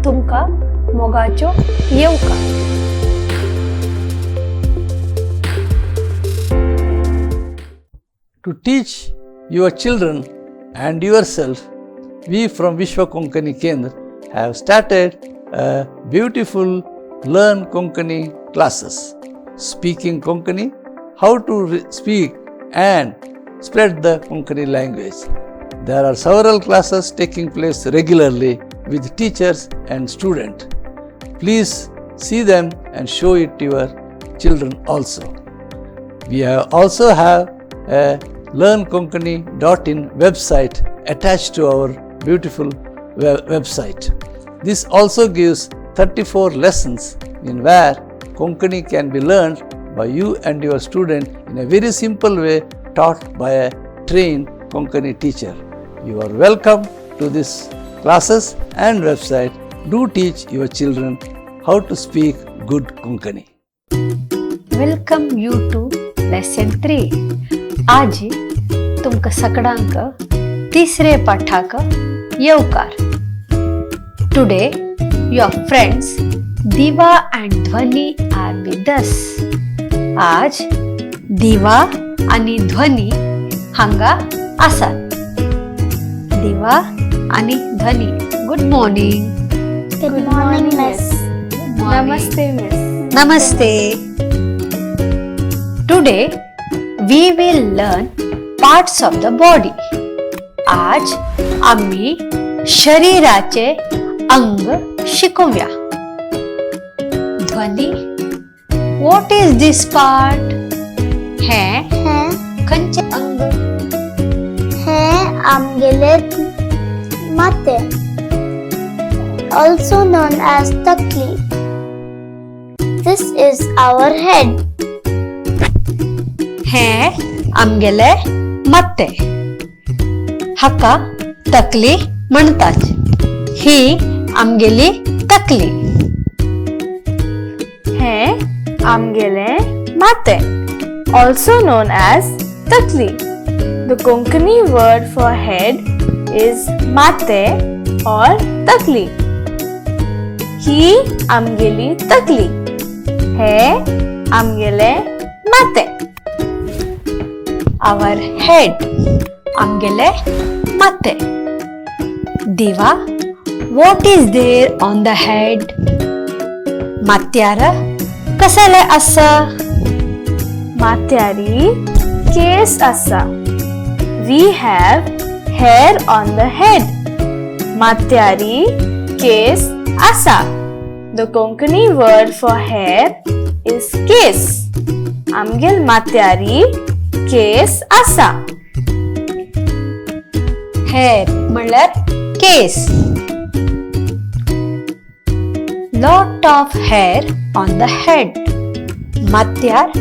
तुमकां मोगाच्यो येवकार. To teach your children and yourself, we from Vishwa Konkani Kendra have started a beautiful Learn Konkani classes. Speaking Konkani, how to speak and spread the Konkani language. There are several classes taking place regularly with teachers and students. Please see them and show it to your children also. We have also have a learnkonkani.in website attached to our beautiful website. This also gives 34 lessons in where Konkani can be learned by you and your student in a very simple way, taught by a trained Konkani teacher. You are welcome to this classes and website. Do teach your children how to speak good Konkani. Welcome you to lesson 3. आज तुमकां सगळ्यांक तिसरे पाठाक येवकार. Today your friends Diva and Dhwani are with us. आज दिवा आनी ध्वनी हांगा आसात. दिवा आनी ध्वनी, good morning. Good morning, Miss. Namaste, Miss. Namaste. Today we will learn parts of the body. आज आम्ही शरीराचे अंग शिकूया. ध्वनी, what is this part? हे हें खंयचे अंग? हें आमगेले माथें, also known as तकली. This is our head. हे आमगेले माथे, हाका तकली म्हणतात. ही आमगेली तकली. हें आमगेले माथें, also known as तकली. The Konkani word for head is माथें or तकली. ही आमगेली तकली. हें आमगेले माथें. Our head, आमगेले माथे. दिवा, what is there on the head? माथ्यार कसले आसा? माथ्यारी केस आसा. We have hair on the head. माथ्यारी case आसा. The Konkani word for hair is case. आमगेल माथ्यारी case आसा. हेर म्हणल्यार case. Lot of hair on the head. माथ्यार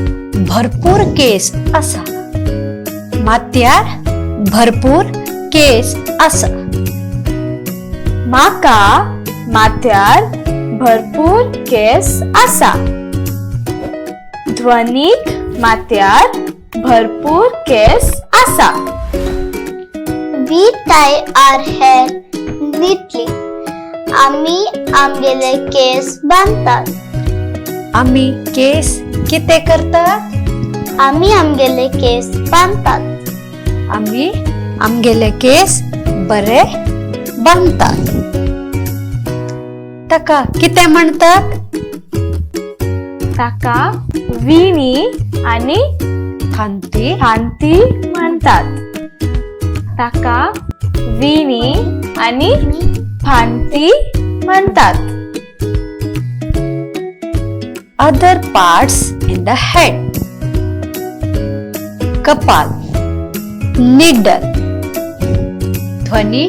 भरपूर केस आसा. माथ्यार भरपूर केस आसा. माका माथ्यार भरपूर केस आसा. ध्वनीक माथ्यार भरपूर केस आसा. We tie our hair neatly. आमी आमगेले केस बांदतात. आमी केस कितें करतात? आमी आमगेले केस बांदतात. आमी आमगेले केस बरे बांदतात. ताका कितें म्हणतात? ताका विणी आनी फांती. फांती म्हणतात. ताका विणी आनी फांती म्हणतात. Other parts in the head. Kapal, needle. Dhwani,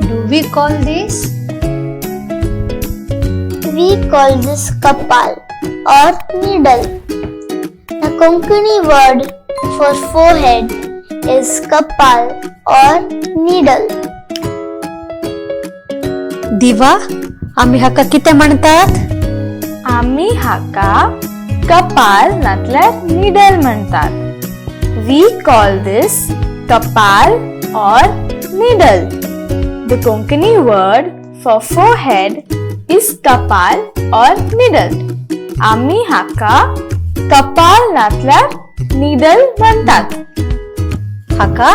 do we call this? We call this kapal or needle. The Konkani word for forehead is kapal or needle. दिवा, आमी हाका कितें म्हणतात? आमी हाका कपाल नातल्यार निडल म्हणतात. We call this kapal or needle. The Konkani word for forehead is कपाल or needle. आमी हाका कपाल नातल्यार निडल म्हणतात. हाका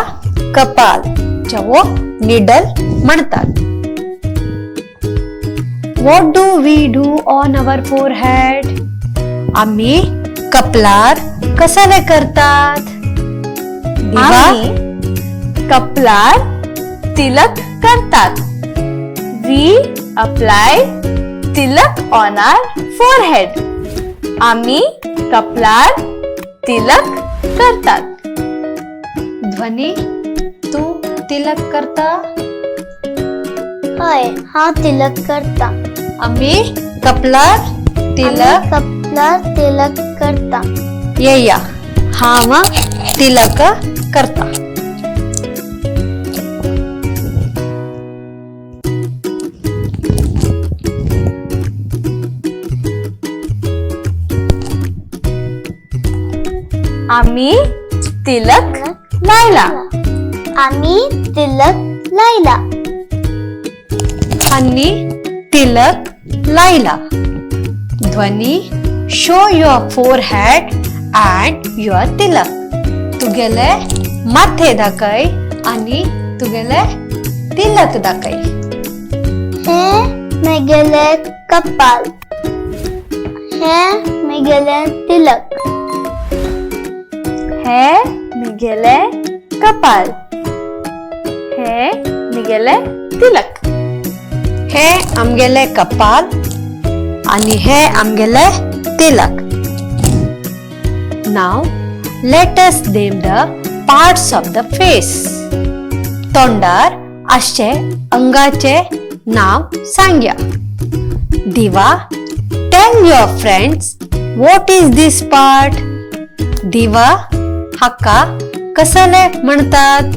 कपाल जावो निडल म्हणतात. What do we do on our forehead? आम्ही कपलार कसले करतात? दिवा. आमी कपलार तिलक करतात. We apply tilak on our forehead. आमी कपलार तिलक करतात. ध्वनी, तू तिलक करता? हय, हांव तिलक करता. आम्ही कपलार तिलक आमी कपलार तिलक करता. येया, हांव तिलक करता. आमी तिलक लायला. आमी तिलक लायला. आनी तिलक लायला. ध्वनी, show your forehead and your tilak. तुगेले माथे दाखय आनी तुगेले तिलक दाखय. हे म्हगेले कपाल, हे म्हगेले तिलक. हे म्हगेले कपाल, हे म्हगेले तिलक. हे आमगेले कपाल आनी हे आमगेले tilak. Now let us name the parts of the face. तोंडार आसचे अंगाचे नाव सांग्या. दिवा, tell your friends what is this part. दिवा, हाका कसले म्हणतात?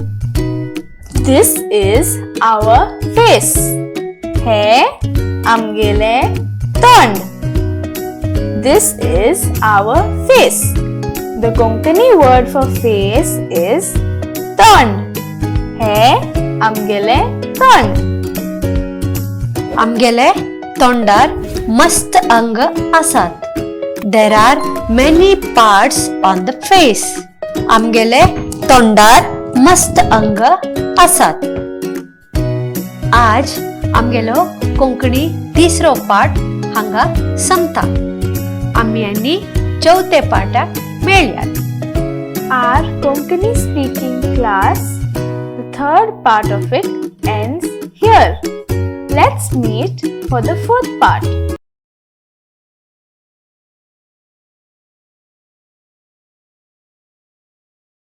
This is our face. हे आमगेले तोंड. This is our face. The Konkani word for face is तोंड. हे आमगेले तोंड. आमगेले तोंडार मस्त अंग आसात. There are many parts on the face. आमगेले तोंडार मस्त अंग आसात. आज आमगेलो कोंकणी तिसरो पाठ हांगा संपता. आमी आनी चवथे पाठाक मेळयात. Our Konkani speaking class, the third part of it, ends here. Let's meet for the fourth part.